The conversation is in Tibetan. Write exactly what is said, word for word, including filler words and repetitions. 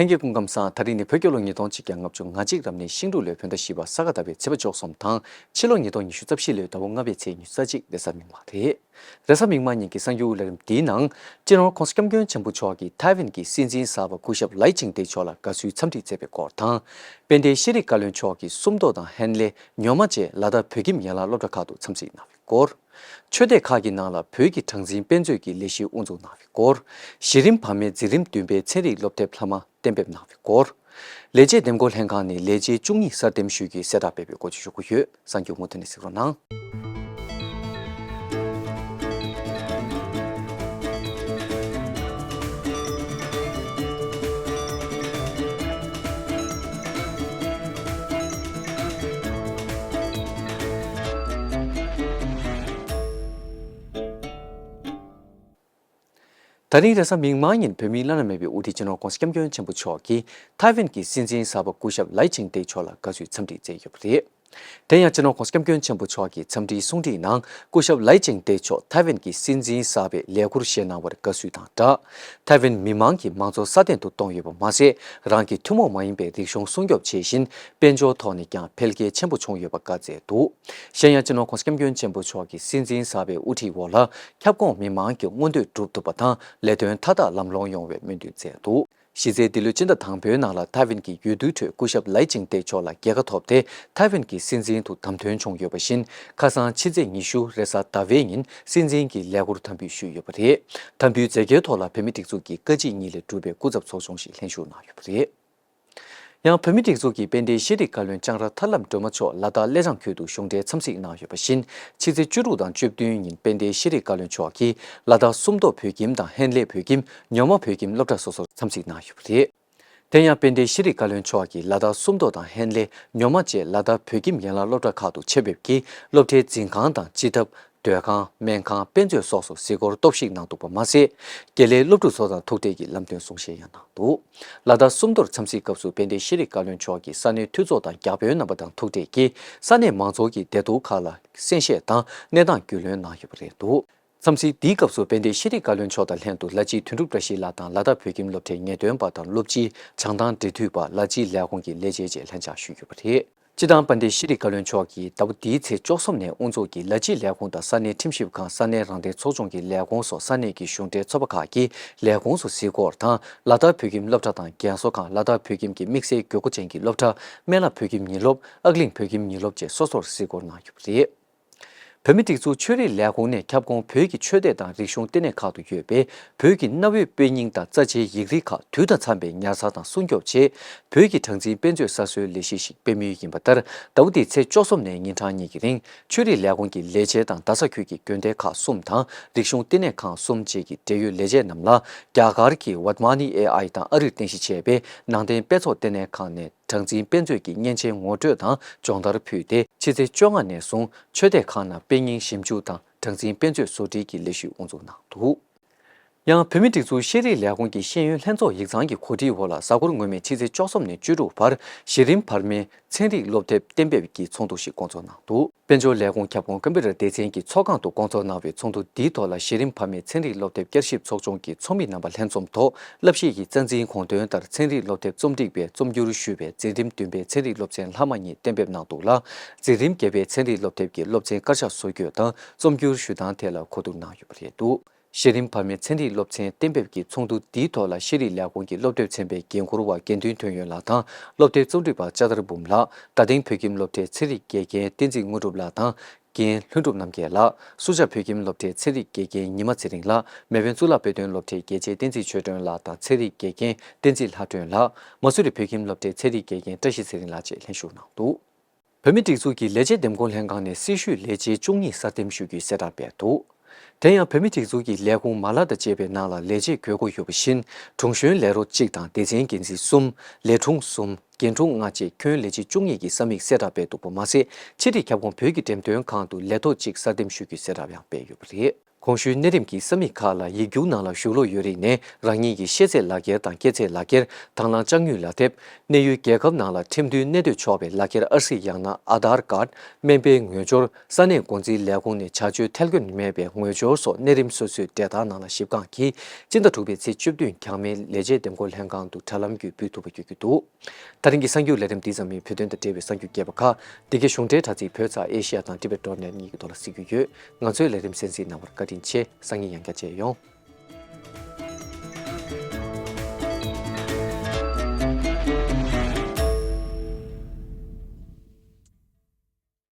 ལྷན་རྒྱས་སྐུ་ཁམས་བཟང་། ད་རིང་ནི་བོད་རྒྱལ་ལོ་ཉིས་སྟོང་ཆིག་བརྒྱ་ལྔ་བཅུ་ང་གཅིག་རབ་གནས་ཤིང་འབྲུག་ལོའི་བོད་ཟླ་བཞི་པ་ས་ག་ཟླ་བའི་ཚེས་པ་བཅུ་གསུམ་དང་། ཕྱི་ལོ་ཉིས་སྟོང་ཉི་ཤུ་རྩ་བཞི་ལོའི་ཟླ་བ་ལྔ་པའི་ཚེས་ཉི་ཤུ་རྩ་གཅིག་རེས་གཟའ་མིག་དམར་རེད། རེས་གཟའ་མིག་དམར་ཉིན་གྱི་གསར་འགྱུར་ལས་རིམ་འདིའི་ནང་། སྤྱི་ནོར་༸གོང་ས་༸སྐྱབས་མགོན་ཆེན་པོ་མཆོག་གིས་ཐའེ་ཝན་གྱི་སྲིད་འཛིན་གསར་པ་སྐུ་ཞབས་ལའེ་ཅིང་ཏེ་མཆོག་ལ་དགའ་བསུའི་འཚམས་འདྲི་མཛད་པའི་སྐོར་དང་། དཔལ་ལྡན་ཤེས་རིག་བཀའ་བློན་མཆོག་གིས་སུམ་མདོ་དང་ཧན་ལེ་ཉོ་མ་བཅས་ལ་དྭགས་བོད་ཁྱིམ་ཡན་ལག་སློབ་གྲྭ་ཁག་ཏུ་འཚམས་གཟིགས་གནང་བའི་སྐོར། ཆོས་སྡེ་ཁག་གི་ནང་ལ་བོད་ཀྱི་གྲངས་འཛིན་དཔེ་མཛོད་ཀྱི་ལས་གཞི་དབུ་འཛུགས་གནང་བའི་སྐོར། གཞི་རིམ་བར་མའི་འཛིན་རིམ་བདུན་པའི་ཚན་རིག་སློབ་དེབ་ལྷག་མ་གཏན་འབེབས་གནང་བའི་སྐོར། ལས་བྱེད་འདེམས་བསྐོ་ལྷན་ཁང་ནས་ལས་བྱེད་བཅུ་གཉིས་གསར་འདེམས་ཞུ་རྒྱུའི་གསལ་བསྒྲགས་སྤེལ་བའི་སྐོར་བཅས་ཞུ་གི་ཡོད། གསར་འགྱུར་མུ་མཐུད་ནས་གཟིགས་རོགས་གནང་། ད་རིང་རེས་གཟའ་མིག་དམར་ཉིན་བོད་མིའི་བླ་ན་མེད་པའི་དབུ་ཁྲིད་སྤྱི་ནོར་༸གོང་ས་༸སྐྱབས་མགོན་ཆེན་པོ་མཆོག་གིས་ཐའེ་ཝན་གྱི་སྲིད་འཛིན་གསར་པ་སྐུ་ཞབས་ལའེ་ཅིང་ཏེ་མཆོག་ལ་དགའ་བསུའི་འཚམས་འདྲི་མཛད་ཡོད་པ་རེད། དེ་ཡང་སྤྱི་ནོར་༸གོང་ས་༸སྐྱབས་མགོན་ཆེན་པོ་མཆོག་གི་འཚམས་འདྲིའི་གསུང་འཕྲིན་ནང་སྐུ་ཞབས་ལའེ་ཅིང་ཏེ་མཆོག་ཐའེ་ཝན་གྱི་སྲིད་འཛིན་གསར་པའི་ལས་ཁུར་བཞེས་གནང་བར་དགའ་བསུ་དང་སྦྲགས། ཐའེ་ཝན་མི་མང་གིས་མང་གཙོ་སྲ་བརྟན་དུ་གཏོང་ཡོད་པ་མ་ཟད། རང་གི་ཐུན་མོང་མ་ཡིན་པའི་རིག་གཞུང་སྲུང་སྐྱོབ་བྱེད་བཞིན། དཔལ་འབྱོར་ཐོག་ནས་ཀྱང་འཕེལ་རྒྱས་ཆེན་པོ་བྱུང་ཡོད་པ་བཀའ་སྩལ་འདུག་གཞན་ཡང་སྤྱི་ནོར་༸གོང་ས་༸སྐྱབས་མགོན་ཆེན་པོ་མཆོག་གིས་སྲིད་འཛིན་གསར་པའི་དབུ་ཁྲིད་འོག་ལ་ཁྱབ་ཁོངས་མི་མང་གི་མངོན་འདོད་འགྲུབ་ཐུབ་པ་དང་ལས་དོན་མཐའ་དག་ལམ་ལྷོང་ཡོང་བའི་སྨོན་འདུན་སྩལ་འདུག་གཞི་རྩའི་འདི་ལོའི་སྤྱི་ཟླ་དང་པོའི་ནང་ལ་ཐའེ་ཝན་གྱི་འོས་བསྡུའི་ཁྲོད་སྐུ་ཞབས་ལའེ་ཅིང་ཏེ་མཆོག་ལ་རྒྱལ་ཁ་ཐོབ་སྟེ་ཐའེ་ཝན་གྱི་སྲིད་འཛིན་དུ་བདམས་ཐོན་བྱུང་ཡོད་པ་བཞིན། ཁ་སང་ཕྱི་ཚེས་ཉི་ཤུ་རེས་གཟའ་ཟླ་བའི་ཉིན་སྲིད་འཛིན་གྱི་ལས་ཁུར་དམ་འབུལ་ཞུས་ཡོད་པ་རེད། དམ་འབུལ་མཛད་སྒོའི་ཐོག་ལ་བོད་མིའི་སྒྲིག་འཛུགས་ཀྱི་བཀའ་སྤྱི་གཉིས་ལས་གྲུབ་པའི་སྐུ་ཚབ་ཚོགས་ཆུང་ཞིག་ལྷན་ཞུགས་གནང་ཡོད་པ་རེད། ཡང་བོད་མིའི་སྒྲིག་འཛུགས་ཀྱི་དཔལ་ལྡན་ཤེས་རིག་བཀའ་བློན་ལྕང་ར་ཐར་ལམ་སྒྲོལ་མ་མཆོག་ལ་དྭགས་གླེ་བྱང་ཁུལ་དུ་གཞུང་འབྲེལ་འཚམས་གཟིགས་གནང་ཡོད་པ་བཞིན། ཕྱི་ཚེས་བཅུ་དྲུག་དང་བཅུ་བདུན་ཉིན་དཔལ་ལྡན་ཤེས་རིག་བཀའ་བློན་མཆོག་གིས་ལ་དྭགས་སུམ་མདོ་བོད་ཁྱིམ་དང་ཧན་ལེ་བོད་ཁྱིམ། ཉོ་མ་བོད་ཁྱིམ་སློབ་གྲྭ་སོ་སོར་འཚམས་གཟིགས་གནང་ཡོད་པ་རེད། དེ་ཡང་དཔལ་ལྡན་ཤེས་རིག་བཀའ་བློན་མཆོག་གིས་ལ་དྭགས་སུམ་མདོ་དང་ཧན་ལེ། ཉོ་མ་བཅས་ལ་དྭགས་བོད་ཁྱིམ་ཡན་ལག་སློབ་གྲྭ་ཁག་ཏུ་ཆེད་ཕེབས་ཀྱིས་སློབ་གྲྭའི་འཛིན་ཁང་དང་སྤྱི་ཐབ། སྡོད་ཁང་། སྨན་ཁང་། དཔེ་མཛོད་སོགས་སུ་གཟིགས་སྐོར་གཏོར་བཤིག་གནང་འདུག་པ་མ་ཟད། དགེ་ལས་སློབ་ཕྲུག་ཚོ་དང་ཐུག་འཕྲད་ཀྱིས་ལམ་སྟོན་གསུང་བཤད་ཡང་གནང་འདུག་ལ་དྭགས་སུམ་མདོར་འཚམས་གཟིགས་སྐབས་སུ་དཔལ་ལྡན་ཤེས་རིག་བཀའ་བློན་མཆོག་གིས་ས་གནས་འཐུས་ཚོགས་དང་རྒྱ་བོད་རྣམ་པ་དང་ཐུག་འཕྲད་ཀྱིས་ས་གནས་མང་ཚོགས་ཀྱི་བདེ་སྡུག་ཁག་ལ་གསན་བཤད་དང་གནས་སྟངས་རྒྱུས་ལོན་གནང་ཡོད་པ་རེད་འདུག་འཚམས་གཟིགས་འདིའི་སྐབས་སུ་དཔལ་ལྡན་ཤེས་རིག་བཀའ་བློན་མཆོག་དང་ལྷན་དུ་ལ་སྤྱི་དོན་གྲུབ་བཀྲ་ཤིས་ལགས་དང་ལ་དྭགས་བོད་ཁྱིམ་སློབ་གྲྭའི་ངེས་སྟོན་པ་དང་སློབ་སྤྱི། བྱང་ཐང་འབྲེལ་མཐུད་པ། ལ་སྤྱིའི་ལས་ཁུངས་ཀྱི་ལས་བྱེད་བཅས་ལྷན་བཅར་ཞུས་ཡོད་པ་རེད། སྤྱི་བཏང་དཔལ་ལྡན་ཤེས་རིག་བཀའ་བློན་མཆོག་གིས་ཟླ་བ་འདིའི་ཚེས་བཅུ་གསུམ་ནས་དབུ་འཛུགས་ཀྱིས་ལ་སྤྱིའི་ལས་ཁུངས་དང་ས་གནས་ཁྲིམས་ཞིབ་ཁང་། ས་གནས་རང་བདེན་ཚོགས་ཆུང་གི་ལས་ཁུངས་སོགས་ས་གནས་ཀྱི་གཞུང་འབྲེལ་ཚོགས་པ་ཁག་གི་ལས་ཁུངས་སུ་གཟིགས་སྐོར་དང་། ལ་དྭགས་བོད་ཁྱིམ་སློབ་གྲྭ་དང་རྒན་གསོ་ཁང་། ལ་དྭགས་བོད་ཁྱིམ་གྱི་དམིགས་བསལ་དགོས་མཁོ་ཅན་གྱི་སློབ་གྲྭ། སྨན་བླ་བོད་ཁྱིམ་ཉིན་སློབ། ཨག་གླིང་བོད་ཁྱིམ་ཉིན་སློབ་བཅས་སོ་སོར་གཟིགས་སྐོར་གནང་ཡོད་པ་རེད། བོད་མིའི་སྒྲིག་འཛུགས་ཆོས་རིག་ལས་ཁུངས་ནས་ཁྱབ་ཁོངས་བོད་ཀྱི་ཆོས་སྡེ་དང་རིག་གཞུང་ལྟེ་གནས་ཁག་ཏུ་ཡོད་པའི་བོད་ཀྱི་གནའ་བོའི་དཔེ་རྙིང་དང་རྩ་ཆེའི་ཡིག་རིགས་ཁག་དུས་དང་འཚམས་པའི་ཉར་ཚགས་དང་སྲུང་སྐྱོབ་ཆེད། བོད་ཀྱི་གྲངས་འཛིན་དཔེ་མཛོད་གསར་བཟོའི་ལས་གཞི་ཞིག་སྤེལ་མུས་ཡིན་པ་ལྟར། ཟླ་བ་འདིའི་ཚེས་བཅུ་གསུམ་ནས་ཉིན་གྲངས་གཉིས་ཀྱི་རིང་། ཆོས་རིག་ལས་ཁུངས་ཀྱི་ལས་བྱེད་དང་རྡ་ས་ཁུལ་གྱི་དགོན་སྡེ་ཁག་གསུམ་དང་། རིག་གཞུང་ལྟེ་གནས་ཁང་གསུམ་བཅས་ཀྱི་འབྲེལ་ཡོད་ལས་བྱེད་རྣམས་ལ། རྒྱ་གར་གྱི་ཝར་མ་ནི་ཨེ་ཨའི་དང་ཨ་རིར་རྟེན་གཞི་བྱས་པའི་ནང་བསྟན་དཔེ་ཚོགས་ལྟེ་གནས་ཁང་ནས། གྲངས་འཛིན་དཔེ་མཛོད་ཀྱི་མཉེན་ཆས་ངོ་སྤྲོད་དང་སྦྱོང་བརྡར་ཕུལ་ཏེ། ཕྱི་ཚེས་བཅོ་ལྔ་ནས་བཟུང་ཆོས་སྡེ་ཁག་ནང་དཔེ་རྙིང་ཞིབ་འཇུག་དང་གྲངས་འཛིན་དཔེ་མཛོད་བཟོ་སྒྲིག་གི་ལས་ཞུགས་དབུ་འཛུགས་གནང་འདུག་ཡང་བོད་མིའི་སྒྲིག་འཛུགས་ཤེས་རིག་ལས་ཁུངས་ཀྱི་ཤེས་ཡོན་ལྷན་ཚོགས་ཡིག་ཚང་གི་གོ་སྒྲིག་འོག་ལ། གཟའ་འཁོར་སྔོན་མའི་ཕྱི་ཚེས་བཅུ་གསུམ་ནས་བཅུ་དྲུག་བར་གཞི་རིམ་བར་མའི་ཚན་རིག་སློབ་དེབ་གཏན་འབེབས་ཀྱི་ཚོགས་འདུ་ཞིག་བསྐོང་ཚོགས་གནང་འདུག་དཔལ་འབྱོར་ལས་ཁུངས་ཁྱབ་ཁོངས་ཀམ་པུ་ཊར་སྡེ་ཚན་གྱིས་ཚོགས་ཁང་དུ་བསྐོང་ཚོགས་གནང་བའི་ཚོགས་འདུ་འདིའི་ཐོག་ལ། གཞི་རིམ་བར་མའི་ཚན་རིག་སློབ་དེབ་བསྐྱར་ཞིབ་ཚོགས་ཆུང་གི་ཚོགས་མི་རྣམ་པ་ལྷན་འཛོམས་ཐོག་བསླབ་གཞི་ཡི་རྩ་འཛིན་དགོངས་དོན་ལྟར། ཚན་རིག་སློབ་དེབ་རྩོམ་སྒྲིག་པས་རྩོམ་སྒྱུར་ཞུས་པའི་འཛིན་རིམ་བདུན་པའི་ཚན་རིག་སློབ་ཚན་ལྷག་མ་གཉིས་གཏན་འབེབས་གནང་འདུག་ལ། འཛིན་རིམ་བརྒྱད་པའི་ཚན་རིག་སློབ་དེབ་ཀྱི་སློབ་ཚན་བསྐྱར་བཞག་བཟོ་རྒྱུ་དང་རྩོམ་སྒྱུར་ཞུ་སྟངས་ཐད་ལ་གོ་བསྡུར་གནང་ཡོད་པ་རེད་འདུག་གཞི་རིམ་བར་མའི་ཚན་རིག་སློབ་ཚན་གཏན་འབེབས་ཀྱི་ཚོགས་འདུ་འདིའི་ཐོག་ལ། ཤེས་རིག་ལས་ཁུངས་ཀྱི་སློབ་དེབ་ཚན་པའི་འགན་འཁུར་བ་དགེ་འདུན་དོན་ཡོད་ལགས་དང་། སློབ་དེབ་རྩོམ་སྒྲིག་པ་ལྕགས་ཐར་འབུམ་ལགས། རྡ་སྟེང་བོད་ཁྱིམ་སློབ་གྲྭའི་ཚན་རིག་དགེ་རྒན་བསྟན་འཛིན་དངོས་གྲུབ་ལགས་དང་། རྒན་ལྷུན་གྲུབ་རྣམ་རྒྱལ་ལགས། སུ་ཇཱ་བོད་ཁྱིམ་སློབ་གྲྭའི་ཚན་རིག་དགེ་རྒན་ཉི་མ་ཚེ་རིང་ལགས། མེས་དབོན་གཙུག་ལག་དཔེ་སྟོན་སློབ་གྲྭའི་དགེ་ཆེ་བསྟན་འཛིན་ཆོས་སྒྲོན་ལགས་དང་ཚན་རིག་དགེ་རྒན་བསྟན་འཛིན་ལྷ་སྒྲོན་ལགས། མ་སུ་རི་བོད་ཁྱིམ་སློབ་གྲྭའི་ཚན་རིག་དགེ་རྒན་བཀྲ་ཤིས་ཚེ་རིང་ལགས་བཅས་ལྷན་ཞུགས་གནང་འདུག་བོད་མིའི་སྒྲིག་འཛུགས་ཀྱི་ལས་བྱེད་འདེམས་བསྐོ་ལྷན་ཁང་ནས་སྲི་ཞུའི་ལས་བྱེད་བཅུ་གཉིས་གསར་འདེམས་ཞུ་རྒྱུའི་གསལ་བསྒྲགས་སྤེལ་འདུག་དེ་ཡང་བོད་མིའི་སྒྲིག་འཛུགས་ཀྱི་ལས་ཁུངས་མ་ལག་དང་བཅས་པའི་ནང་ལ་ལས་བྱེད་དགོས་མཁོ་ཡོད་པ་བཞིན། དྲུང་གཞོན་ལས་རོགས་གཅིག་དང་སྡེ་ཚན་འགན་འཛིན་གསུམ། ལས་དྲུང་གསུམ། རྒན་དྲུང་ལྔ་བཅས་ཁྱོན་ལས་བྱེད་བཅུ་གཉིས་ཀྱི་ས་མིག་གསལ་བསྒྲགས་སྤེལ་འདུག་པ་མ་ཟད། ཕྱི་དྲིལ་ཁྱབ་ཁོངས་བོད་ཀྱི་འགྲེམས་སྟོན་ཁང་དུ་ལས་ཐོག་གཅིག་གསར་འདེམས་ཞུ་རྒྱུའི་གསལ་བསྒྲགས་ཡང་སྤེལ་ཡོད་པ་རེད། གོང་ཞུས་གནས་རིམ་གྱི་ས་མིག་ཁག་ལ་ཡིག་རྒྱུགས་ནང་ལ་ཞུགས་ལོག་ཡོད་རིགས་ནས་རང་ཉིད་ཀྱི་ཤེས་ཚད་ལག་འཁྱེར་དང་སྐྱེས་ཚེས་ལག་འཁྱེར། དང་བླངས་ཅ་དངོས་ལག་དེབ། གནས་ཡུལ་རྒྱལ་ཁབ་ནང་ལ་ཁྲིམས་མཐུན་གནས་སྡོད་ཆོག་པའི་ལག་འཁྱེར་ཨར་སི་ཡང་ན་ཨ་དྷར་ཀཱར། སྨན་པའི་ངོས་སྦྱོར། ས་གནས་འགོ་འཛིན་ལས་ཁུངས་ནས་བྱ་སྤྱོད་ཐད་ཀར་མེད་པའི་ངོས་སྦྱོར་སོགས་གནས་རིམ་སོ་སོའི་འབྲེལ་ཐག་ནང་ལ་ཞིབ་བཀང་གིས་སྤྱི་ཟླ་དྲུག་པའི་ཚེས་བཅུ་བདུན་གྱང་མའི་ལས་བྱེད་འདེམས་བསྐོ་ལྷན་ཁང་དུ་དྲ་ལམ་བརྒྱུད་འབུལ་ཐུབ་པ་བརྒྱུད་ཀྱི་འདུག་ད་རིང་གི་གསར་འགྱུར་ལས་རིམ་འདི་ཙམ་ཡིན། བོད་དོན་དང་འབྲེལ་བའི་གསར་འགྱུར་རྒྱས་པ་ཁག་འདི་གའི་གཞུང་འབྲེལ་དྲ་ཚིགས་བོད་ཙ་ཨེ་ཤི་ཡ་དང་ཊི་བེ་ཊི་ཌོཊ་ནེ་ཊི་གཉིས་ཀྱི་ཐོག་ལ་གཟིགས་རྒྱུ་ཡོད། ང་ཚོའི་ལས་རིམ་གསན་གཟིགས་གནང་བར་བཀའ་དྲིན་ཆེ། སང་ཉིན་ཡང་བསྐྱར་མཇལ་ཡོང་།